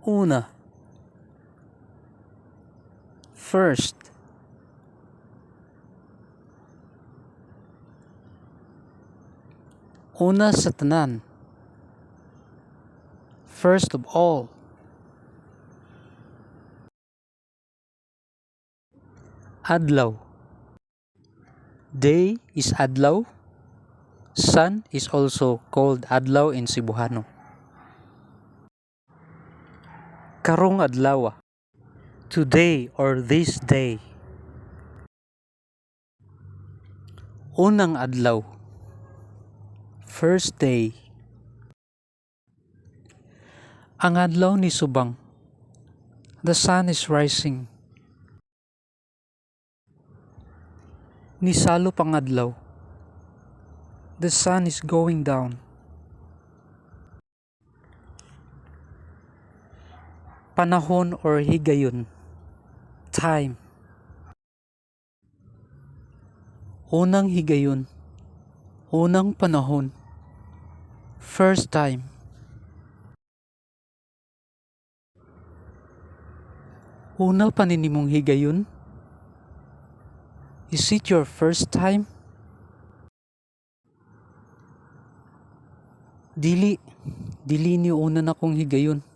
Una. First. Una sa tanan. First of all. Adlaw. Day is adlaw. Sun is also called adlaw in Cebuano. Karong adlawa. Today or this day. Unang adlaw. First day. Ang adlaw nisubang. The sun is rising. Nisalop ang adlaw. The sun is going down. Panahon or higayon. Time. Unang higayon. Unang panahon. First time. Una pa ni nimong higayon? Is it your first time? Dili. Dili ni una nakong higayon.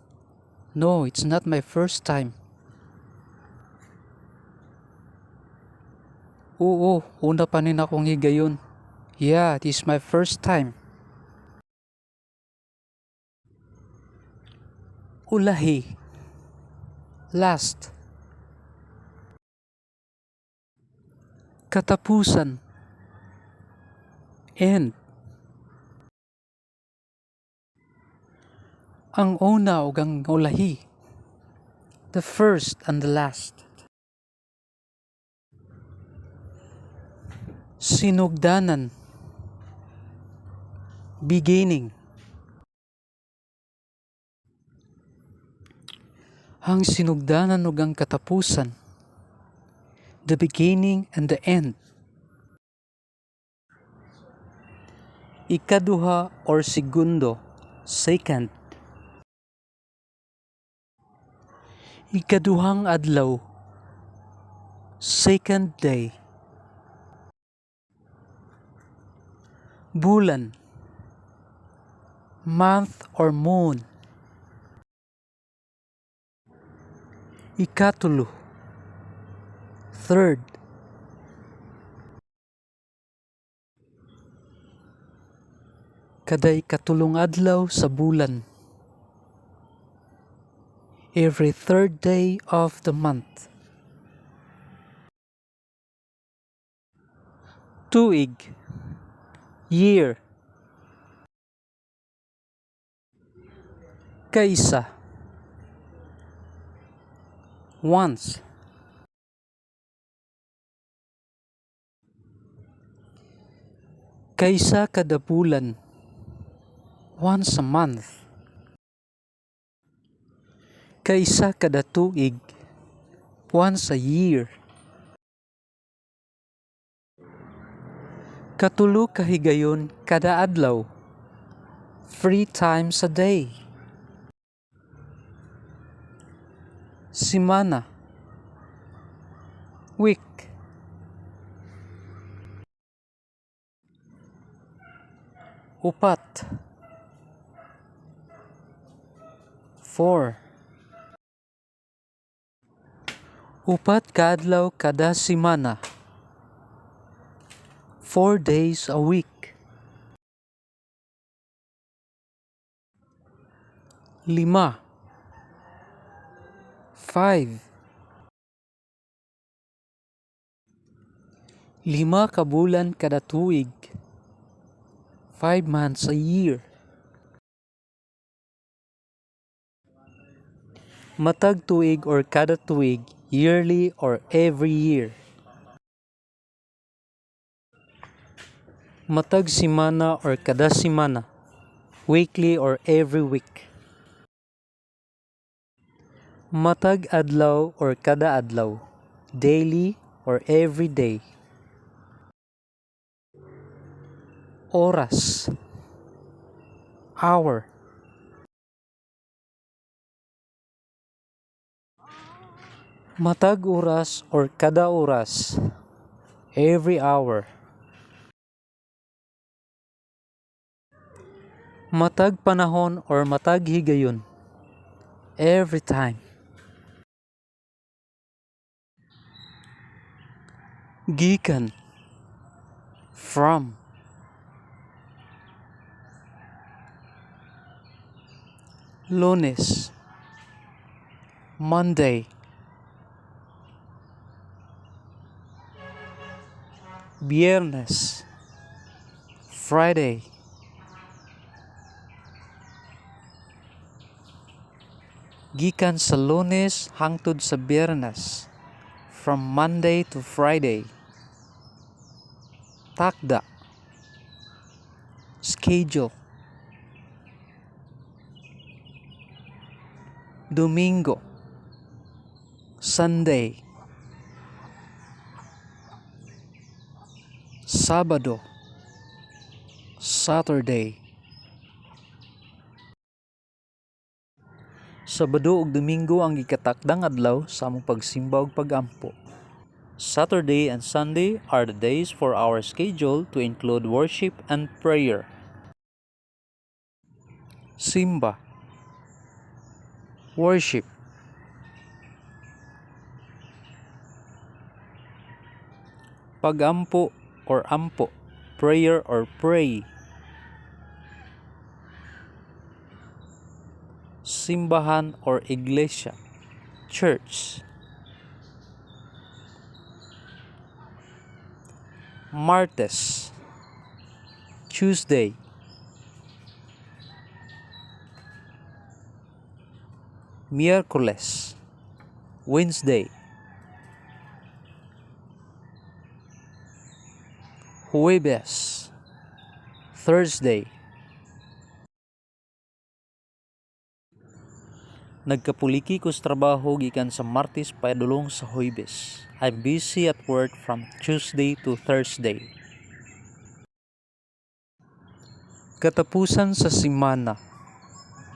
No, it's not my first time. Oo, una pa ni nakong higayon. Yeah, it is my first time. Ulahi. Last. Katapusan. End. Ang una ug ang ulahi. The first and the last. Sinugdanan. Beginning. Ang sinugdanan ug ang katapusan. The beginning and the end. Ikaduha or segundo, second. Ikaduhang adlaw, second day. Bulan, month or moon. Ikatulo, third. Kada ikatulong adlaw sa bulan. Every third day of the month. Tuig, year. Kaisa. Once. Kaysa kada bulan. Once a month. Kaysa kada tuig. Once a year. Katulo ka higayon kada adlaw. 3 times a day. Simana. Week. Upat. 4. Upat ka adlaw kada simana. 4 days a week. 5. 5. 5 ka bulan kada tuig. 5 months a year. Matag tuig or kada tuig, yearly or every year. Matag simana or kada simana, weekly or every week. Matag adlaw or kada adlaw, daily or every day. Oras. Hour. Matag oras or kada oras. Every hour. Matag panahon or matag higayon. Every time. Gikan. From. Lunes. Monday. Biyernes. Friday. Gikan sa Lunes hangtod sa Biyernes. From Monday to Friday. Takda. Schedule. Domingo. Sunday. Sabado. Saturday. Sabado ug Domingo ang gikatakdang adlaw sa among pagsimba ug pag-ampo. Saturday and Sunday are the days for our schedule to include worship and prayer. Simba. Worship. Pag-ampo or ampo, prayer or pray. Simbahan or iglesia, church. Martes. Tuesday. Miyerkules. Wednesday. Huwebes. Thursday. Nagkapuliki ko sa trabaho gikan sa Martes padulong sa Huwebes. I'm busy at work from Tuesday to Thursday. Katapusan sa semana.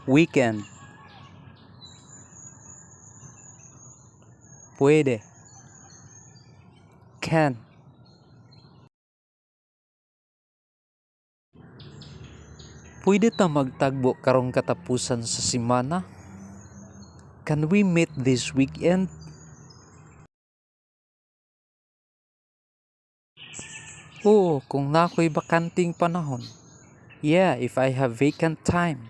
Weekend. Pwede. Can. Pwede ta magtagbo karong katapusan sa semana? Can we meet this weekend? Oo, kung naa ko'y bakanteng panahon. Yeah, if I have vacant time.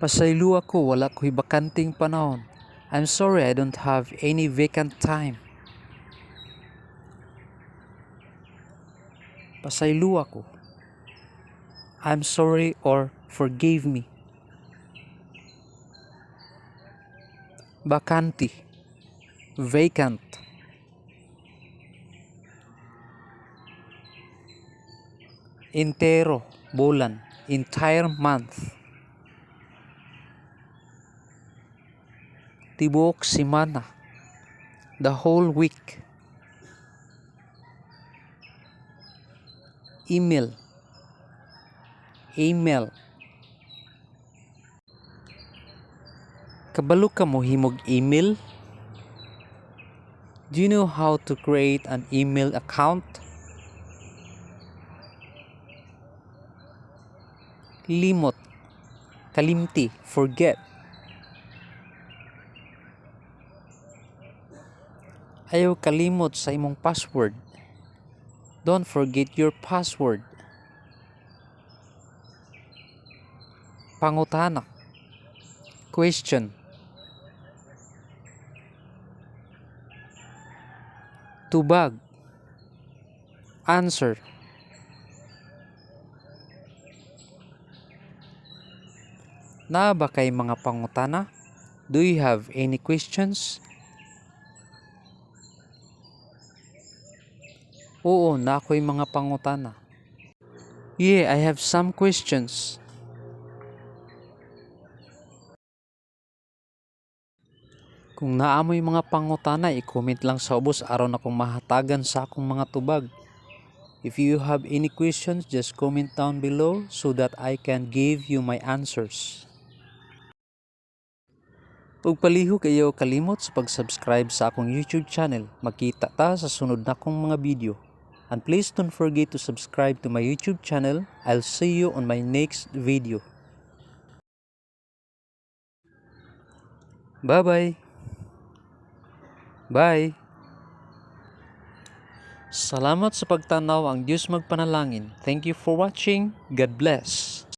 Pasayloa ko, wala ko'y bakanteng panahon. I'm sorry, I don't have any vacant time. Pasayloa ko. I'm sorry or forgive me. Bakante. Vacant. Entero, bulan, entire month. Tibuok semana. The whole week. Email. Email. Kabalo ka mohimog email? Do you know how to create an email account? Limot. Kalimti. Forget. Ayaw kalimot sa imong password. Don't forget your password. Pangutana. Question. Tubag. Answer. Naa ba kay mga pangutana? Do you have any questions? Oo, naa ko'y mga pangutana. Yeah, I have some questions. Kung naa mo'y mga pangutana, i-comment lang sa ubos aron akong mahatagan sa akong mga tubag. If you have any questions, just comment down below so that I can give you my answers. Ug palihog ayaw kalimot sa pag-subscribe sa akong YouTube channel. Magkita ta sa sunod nakong mga video. And please don't forget to subscribe to my YouTube channel. I'll see you on my next video. Bye-bye. Bye. Salamat sa pagtanaw. Ang Dios magpanalangin. Thank you for watching. God bless.